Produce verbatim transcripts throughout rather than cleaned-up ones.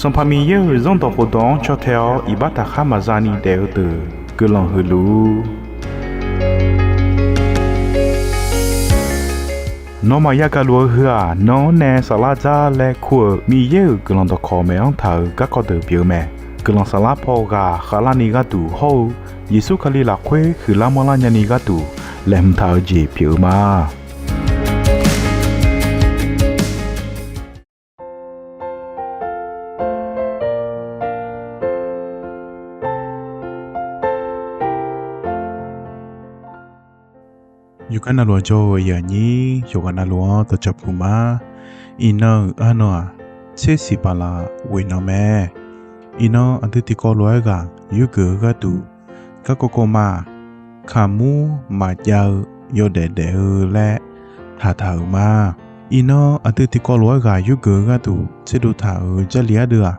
Sanqpaq Miqyaer-euq Zanrdawq khofdawq-anr caw tae-awr iqbax taqkhar maqza ni daef-eu deuq guiqlanq huiq luf-ur. Nawmaf yagaq luf-eu heu-aq, nan-anr nae saflar dzar laer kur-euq Miqyaer-euq guiqlanq dawqkawq maeq-anr taq-euq garkawv deuq pyeuf-eu mae. Guiqlanq saflar paw ghaq khavlarni gharduq hawr-eu Yeqsur Kali lafkhoer huiqlar manrlar nyani gharduq laeqhmq taq-eu jeq pyeuf-eu ma. Yawqgar navluf-anr jawr-eu aqyuif aqnyir yawqghaq navluf-anr dawqcawq puq ma. Iqnan-euq arnan-aq, tser siq baqlaq ghoeq nan mae. Iqnan aqdui tiqkawv lof-aer ghaq yurgeuf-eu gharduq, garkawv kawv ma-aq, kaqmur maqjav-eu yawdaef daef-eu laer taqtaq-euq ma. Iqnan aqdui tiqkawv lof-aer ghaq yurgeuf-eu gharduq tserdov taq-euq Jarlif ardeuv-aq,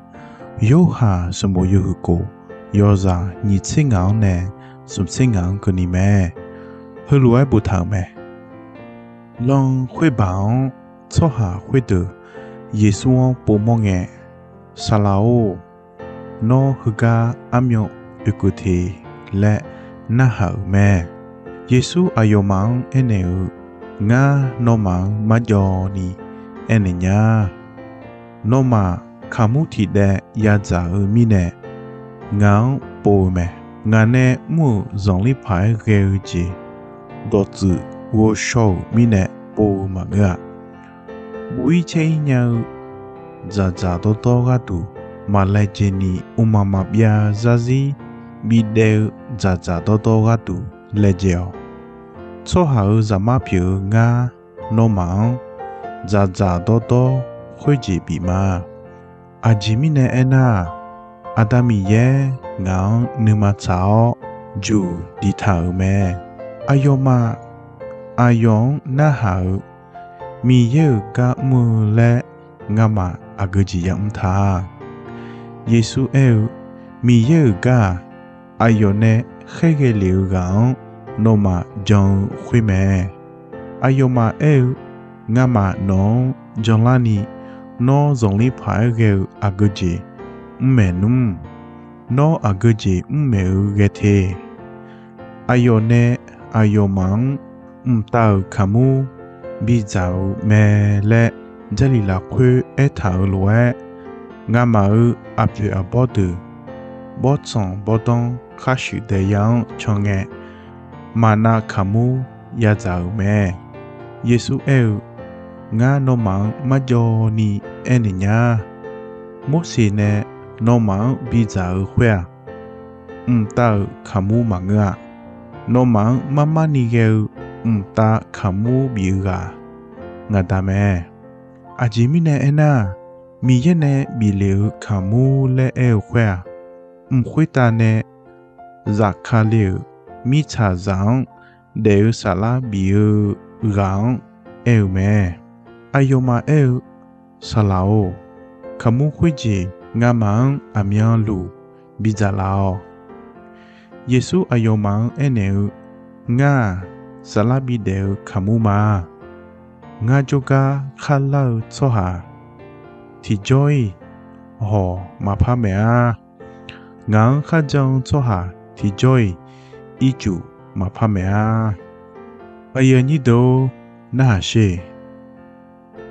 Yorhaq sanqbof yawhuiq kof, yawzaq nyiq tser ngaq-anr nae smq tser ngaq-anr keuvni mae. Heulof-aer boftaq-euq mae. Lanr khoerbaq-anr tsawrhaq khoerdeuq Yeqsur-anr povmawr ngae, Saqlaq-or, nawr heugar armyan oekeuv te laer narhaq-euq mae. Yeqsur aqyawfmaf-anr aernaeq-eu, Ngar nawmaf-anr marjawv ni aernaeq nya. Nawmaf kaqmur tiq daev yadzaq-eu mirnae ngaq-anr pov-eu mae. Ngaq nae mr-euq zanqler paq-aer ghae-eu jeq dawqtsuif ghovshaw-euq mirnae pov-eu maqngeur-a. Buq-ir caer-ir nya-eu dzaqdzaq dawrdawr gharduq maq laejae ni, mqmaq maqbyav zarzir bidaev-eu dzaqdzaq dawrdawr gharduq laejae-awq. Tsawrhaq-euq Zaqmar pyeuf-eu ngar, nawmaf-anr dzaqdzaq dawrdawr khoerjeq bif ma. Aqjeq mirnae aernar-aq, Aqda Miqyaer ngaq-anr nuima tsaq-awr juq diqtaq-euq mae. Aqyawfmaf aqyawf-anr narhaq-euq Miqyaer-euq gar mr-eu laer ngamaf aqgeu jeq yamr ta. Yeqsur aer-eu, Miqyaer-euq gar-aq, aqyawf nae khaerghae lef-eu ghaq-anr nawmaf jan-eu khoer mae. Aqyawfmaf aer-eu, Ngamaf nawq-anr janlarni, nawr zanqler paq-aer ghae-eu aqgeu jeq mr maeq nmr. Nawr aqgeu jeq mr maeq-eu ghae te. Aqyawf nae aqyawfmaf-anr mqtav-euq kaqmur bidzaq-euq mae laer Jarlif lafkhoer aertaq-euq lof-aer, ngamaf-euq aqpoeq aqbawr deuq bawrtsanq bawrdanr khar shuif daeya-anr can ngae, maqnav kaqmur yadzaq-euq mae. Yeqsur aer-eu, Ngar nawmaf-anr marjawv ni aernaeq nya. Morseq nae nawmaf-anr bidzaq-eu khoer-aq, mqtav-euq kaqmur maqngeur-a. Nawmaf-anr mar mar ni ghae-eu mqtav kaqmur bif-eu ghaq, ngaq Da mae. Aqjeq mirnae aernar, Miqyaer nae bif lef-eu kaqmur laer aer-eu khoer-aq, mq khoertav nae Zaqkale-euq mirtsaqzaq-anr daef-eu saflar bif-eu ghaq-anr aer-eu mae. Aqyawfmaf aer-eu, Saqlaq-or, kaqmur khoerjeq ngamaf-anr aqmyanluf bidzaq laf-awq. Yeqsur aqyawfmaf-anr aernaeq-eu, Ngar-aq, saflar bidaef-eu kaqmur ma. Ngar jawrgar kharlar-eu tsawrhaq tiqjawr-iq hawq maqpar maeq-a. Ngaq-anr kharjan-eu tsawrhaq tiqjawr-iq ircuf maqpar maeq-a. Aqyuif aqnyir deuq-or, narhaq sher.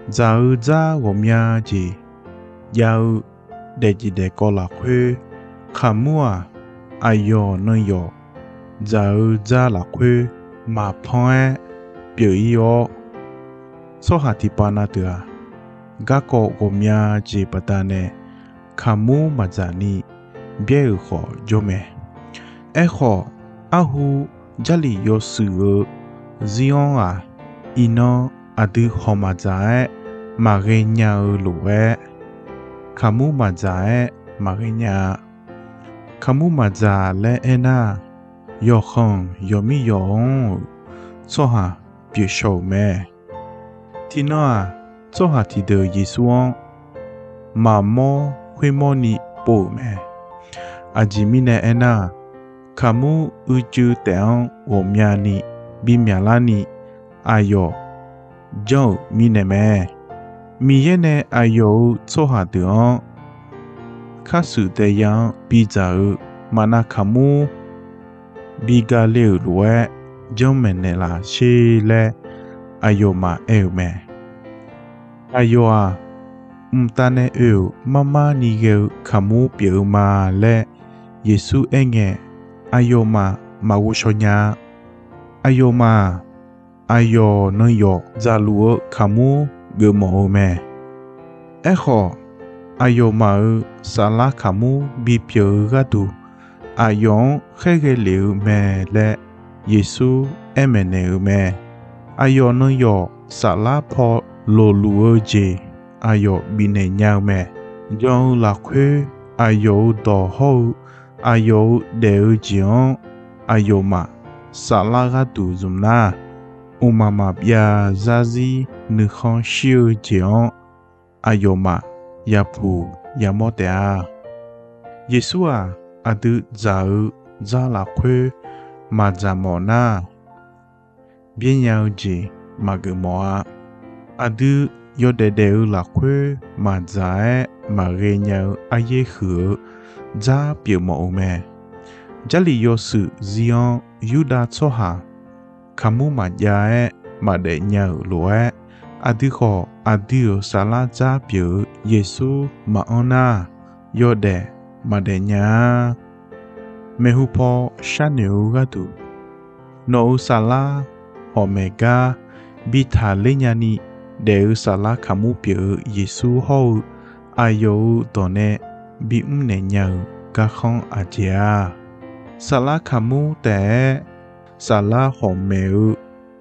Dzaq-eu dzar ghawqmya jeq jav-eu daefjeq daefkawv lafkhoer, kaqmur-aq, aqyawf nan yawf dzaq-eu dzar lafkhoer maqpanr-aer pyeuf-ir-awr, tsawrhaq tiqpav na deuq-aq, garkawv ghawqmya jeq baqdanae kaqmur maqdzaq ni byaer-euq khawf jawr mae. Aerkhawf, arhu Jarlif yawshuif-eu zir-anr-aq, iqnan aqdui hawq maqdzaq-aer maqghae nya-eu lof-aer, kaqmur maqdzaq-aer maqghae nya-a. Kaqmur maqdzaq laer aernar, yawqkhanq yawqmir yawq-anr-euq tsawrhaq pyeufshaw-euq mae. Tiqnan-aq, tsawrhaq tiqdeuq Yeqsur-anr maqmawr khoermawr ni pov-euq mae. Aqjeq mirnae aernar, kaqmur uicuiv taef-anr ghawqmyani bimyaq larni aqyawf janr-euq mirnae mae. Miqyaer nae aqyawf-euq tsawrhaq deuq-anr khar shuif daef ya-anr bidzaq-eu maqnav kaqmur bi gale-euq lof-aer janrmaeq naeqlaf sher laer aqyawfmaf aer-euq mae. Aqyawf-aq, mqtav nae oe-euq marmar ni ghae-eu kaqmur pyeuf-eu ma laer Yeqsur aerngae, aqyawfmaf maqghovshaw nya-a. Aqyawfmaf-aq, aqyawf nan yawf dzaqluf-eu kaqmur geufmawf-eu mae. Aerkhawf, aqyawfmaf-euq saflar kaqmur bipyeuf-eu gharduq, aqyawf-anr khaerghae lef-eu mae laer Yeqsur aer maeqnaeq-euq mae. Aqyawf nan yawf saflar paw loqluf-eu jeq aqyawf bifnaeq nya-eu mae. Jan-eu lafkhoer aqyawf-euq dawq hawr-eu aqyawf-euq daef-eu jeq-anr aqyawfmaf saflar gharduq zmq nar, mqmaq maqbyav zarzir nuikhanr shir-eu jeq-anr aqyawfmaf yapuq yamawr taef-a. Yeqsur-aq, aqdui dzaq-eu dzar lafkhoer maqdzaq mawf nar, byaer nya-eu jeq maqgeuf mawf-a. Aqdui yawdaef daef-eu lafkhoer maqdzaq-aer maqghae nya-eu aryaer huiq-eu dzar pyeuf mawf-eu mae. Jarlif yawshuif zir-anr Yurdav tsawrhaq kaqmur maqjav-aer maqdaef nya-euq lof-aer, aqdui khawf aqdui-euq saflar dzar pyeuf-eu Yeqsur maqanr nar, yawdaef maqdaef nya-a. Maeqhu paw sharnoeq-eu gharduq, nawq-euq saflar hawq maeq gar bi taqler nyani daef-eu saflar kaqmur pyeuf-eu Yeqsur hawr-eu aqyawf-euq dawq nae bimr naeq nya-euq garkhanr aqjeq-a. Saflar kaqmur taef-aer saflar hawq maeq-eu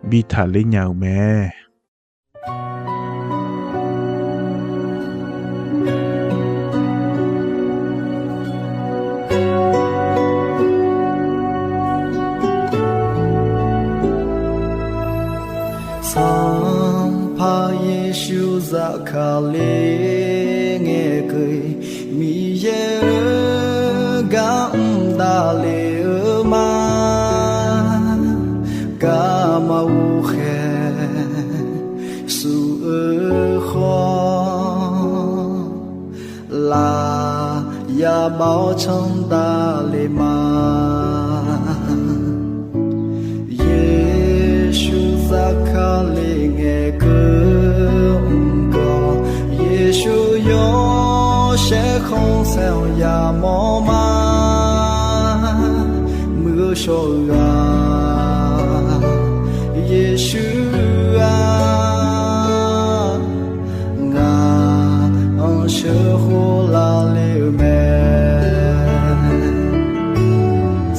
bi taqler nya-eu mae. Sanqpaq Yeqsur zafkale ngaeqkeuv-iq, Miqyaer-euq gar mr davle-eu ma. Garma ghoqkhaeq suf-eu khawf, laf yabav-awr canr davle ma. Yeqsur zafkale ngaeqkeuv mr gawq, Yeqsur yawshaef khanqsaer-anr yamawr ma. Muiq-eu shawr-eu-aq, Yeqsur-aq, ngaq-anr sheuqkhof lavle-eu mae.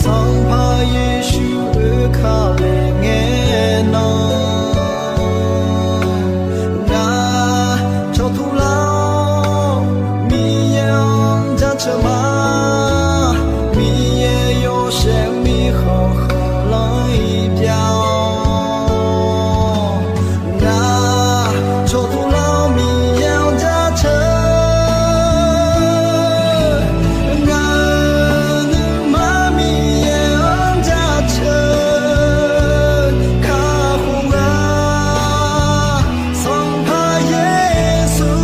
Sanqpaq Yeqsur oekale ngae nan, ngaq cawqtuq lar-awr Miqyaer-anr jaceuq ma. Miqyaer yawshaef mirkhanq khanqlanr-iq pyav-awr, ngaq cawqtuq lar-awr Miqyaer-anr jaceuq. Ngaq-euq nuima Miqyaer-anr jaceuq kakhof-a. Sanqpaq Yeqsur,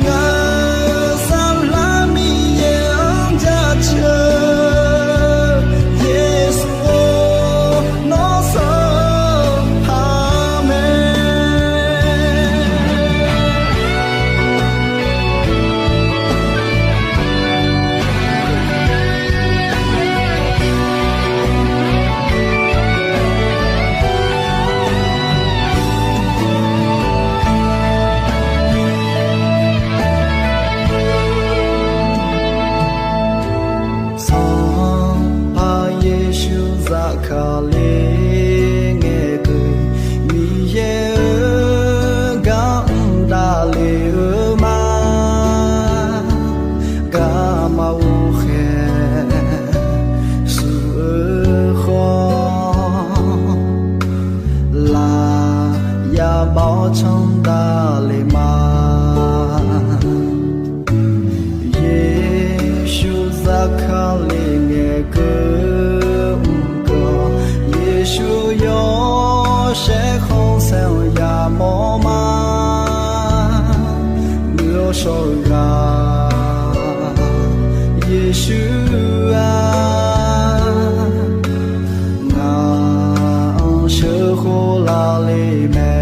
ngaq-euq saflar Miqyaer-anr jaceuq, Yeqsur-or, nawr Sanqpaq mae. Sanqpaq Yeqsur zafkale ngaeqkeuv-iq, Miqyaer-euq gar mr davle-eu ma. Garma ghoqkhaeq suf-eu khawf, laf yabav-awr canr davle ma. Yeqsur zafkale ngaeqkeuv mr gawq, Yeqsur yawshaef khanqsaer-anr yamawr ma. Muiq-eu shawr-eu-aq, le mae.